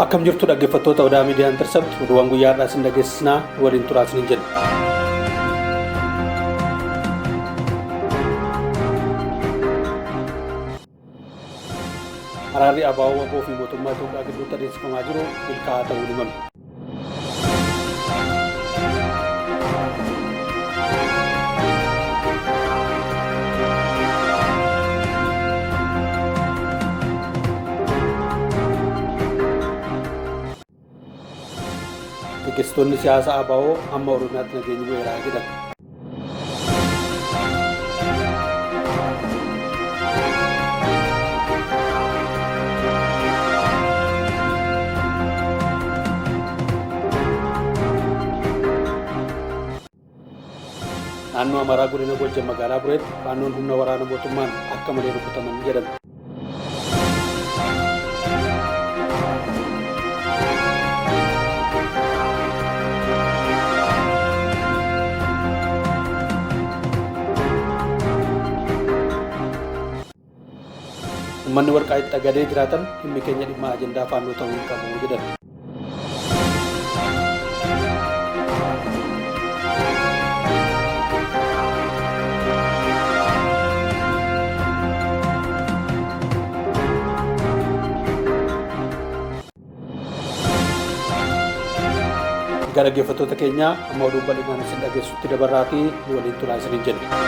Akkam jirtu dhaggeeffattoota Odaa Miidiyaa Intercept, oduuwwan guyyaa har'aa isin dhageessisnaa, waliin turaa isiniin jenna. Araarri ABO WBO fi mootummaa Itoophiyaa gidduutti adeemsifamaa jiru milkaa'aa ta'uu himame. Gaggeessitoonni siyaasaa ABO amma Oromiyaatti nageenyi bu'eera jedhan. Naannoo Amaaraa godina Gojjam magaalaa Bureetti faannoon humna waraana mootummaan akka malee rukutaman jedhame. Uummanni Warqaayitti Xagadee jiraatan dhimmi keenya dhimma ajandaa faannoo ta'uu hin qabu jedhan. Egaa dhaggeeffattoota keenya, amma oduu bal'inaan isin dhageessutti dabarraatii nu waliin turaa isiniin jenna.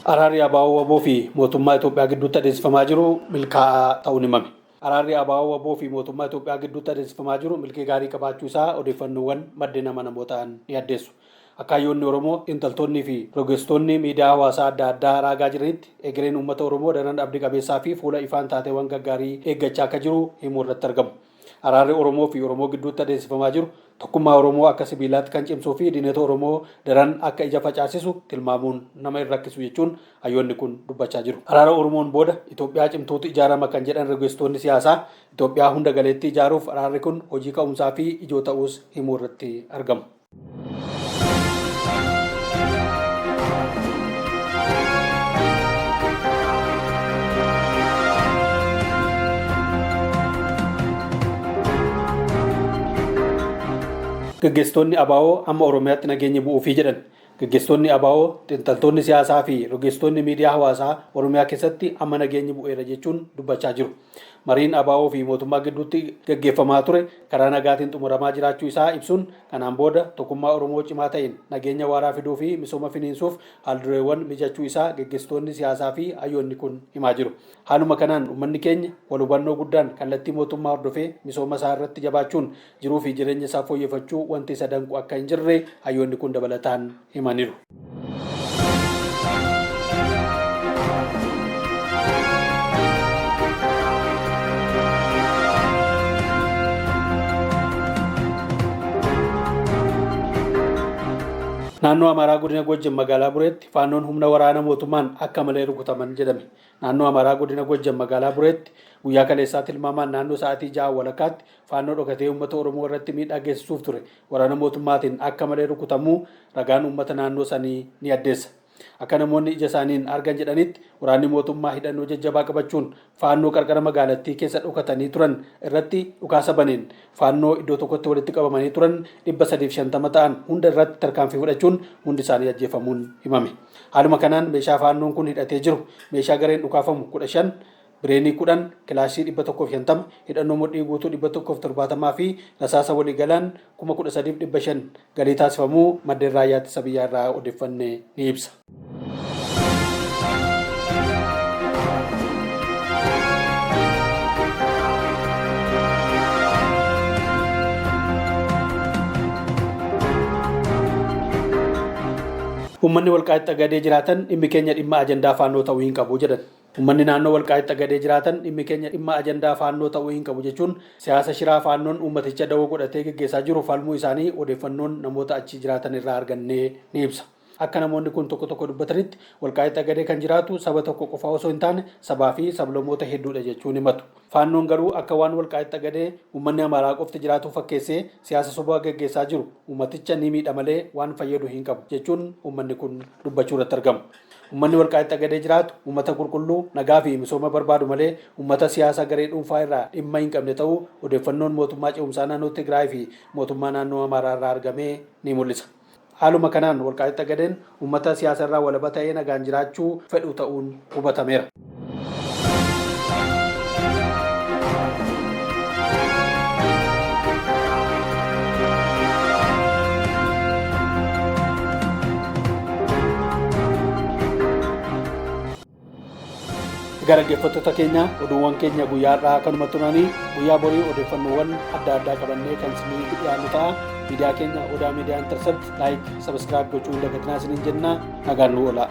Araarri ABO WBO fi mootummaa Itoophiyaa gidduutti adeemsifamaa jiru milkaa'aa ta'uun himame. Araarri ABO WBO fi mootummaa Itoophiyaa gidduutti adeemsifamaa jiru milkii gaarii qabaachuu isaa odeeffannoowwan maddeen amanamoo ta'an ni addeessu. Akka hayyoonni Oromoo, xiinxaltoonnii fi rogeessitoonni miidiyaa hawaasaa adda addaa raagaa jiranitti egereen uummata Oromoo daran abdi qabeessaa fi fuula ifaan taateewwan gaggaarii eeggachaa akka jiru himuu irratti argamu. Araarri Oromoo fi Oromoo gidduutti adeemsifamaa jiru tokkummaa Oromoo akka sibiilaatti kan cimsuu fi diinota Oromoo daran akka ija facaasisu tilmaamuun nama hin rakkisu jechuun hayyoonni kun dubbachaa jiru. Araara Oromoon booda Itoophiyaa cimtuutu ijaarama kan jedhan rogeessitoonni siyaasaa, Itoophiyaa hunda galeettii ijaaruuf araarri kun hojii ka'umsaa fi ijoo ta'uus himuu irratti argamu. Gaggeessitoonni ABO amma Oromiyaatti nageenyi bu'uufii jedhan. Gaggeessitoonni ABO, xiinxaltoonni siyaasaa fi rogeessitoonni miidiyaa hawaasaa Oromiyaa keessatti amma nageenyi bu'eera jechuun dubbachaa jiru. Mariin ABO fi mootummaa gidduutti gaggeeffamaa ture karaa nagaatiin xumuramaa jiraachuu isaa ibsuun, kanaan booda tokkummaa Oromoo cimaa ta'een nageenya waaraa fiduu fi misooma finiinsuuf haaldureewwan mijachuu isaa geggeessitoonni siyaasaa fi hayyoonni kun himaa jiru. Haaluma kanaan uummanni keenya wal hubannoo guddaan kallattii mootummaa hordofee misooma isaa irratti jabaachuun jiruu fi jireenya isaa fooyyeffachuu wanti isa danqu akka hin jirre hayyoonni kun dabalataan himaniiru. Naannoo Amaaraa godina Gojjam magaalaa Bureetti faannoon humna waraana mootummaan akka malee rukutaman jedhame. Naannoo Amaaraa godina Gojjam magaalaa Bureetti guyyaa kaleessaa tilmaamaan naannoo sa'aatii 6:30tti Faannoo dhokatee uummata Oromoo irratti miidhaa geessisuuf ture waraana mootummaatiin akka malee rukutamuu ragaan uummata naannoo sanii ni addeessa. Akka namoonni ija isaaniin argan jedhanitti, waraanni mootummaa hidhannoo jajjabaa qabachuun Faannoo qarqara magaalattii keessa dhokatanii turan irratti dhukaasa baneen Faannoo iddoo tokkotti walitti qabamanii turan 350 ta'an hunda irratti tarkaanfii fudhachuun hundi isaanii ajjeefamuun himame. Haaluma kanaan meeshaa Faannoon kun hidhatee jiru meeshaa gareen dhukaafamu 15, Bireenii 10, kilaashii 150, hidhannoo mudhii guutuu 170 fi rasaasa waliigalaan 13,500 galii taasifamuu maddeen Raayyaa Ittisa Biyyaa irraa odeeffanne ni ibsa. Uummanni Walqaayit Xagadee jiraatan dhimmi keenya dhimma ajandaa Faannoo ta'uu hin qabu jedhan. Ummanni naannoo Walqaayit Xagadee jiraatan dhimmi keenya dhimma ajandaa Faannoo ta'uu hin qabu jechuun siyaasa shiraa Faannoon uummaticha dawoo godhatee geggeessaa jiru falmuu isaanii odeeffannoon namoota achi jiraatan irraa arganne ni ibsa. Akka namoonni kun tokko tokko dubbatanitti, Walqaayit Xagadee kan jiraatu saba tokko qofaa osoo hin taane sabaa fi sablammoota hedduudha jechuun himatu. Faannoon garuu akka waan Walqaayit Xagadee uummanni Amaaraa qofti jiraatu fakkeessee siyaasa sobaa gaggeessaa jiru uummaticha ni miidha malee waan fayyadu hin qabu jechuun uummanni kun dubbachuu irratti argamu. Uummanni Walqaayit Xagadee jiraatu uummata qulqulluu, nagaa fi misooma barbaadu malee uummata siyaasa garee dhuunfaa irraa dhimma hin qabne ta'uu odeeffannoon mootummaa ce'umsaa naannoo Tigraay fi mootummaa naannoo Amaaraa irraa argamee ni mul'isa. Haaluma kanaan Walqaayit Xagadeen uummata siyaasa irraa walaba ta'ee nagaan jiraachuu fedhu ta'uun hubatameera. Egaa dhaggeeffattoota keenya, oduuwwan keenya guyyaa har'aa kanuma turanii. Guyyaa borii odeeffannoowwan adda addaa qabannee kan isinii dhiyaannu ta'a. Miidiyaa keenya Odaa Miidiyaa Intercept like, subscribe gochuu hin dagatinaa isiniin jenna. Nagaan nu oolaa.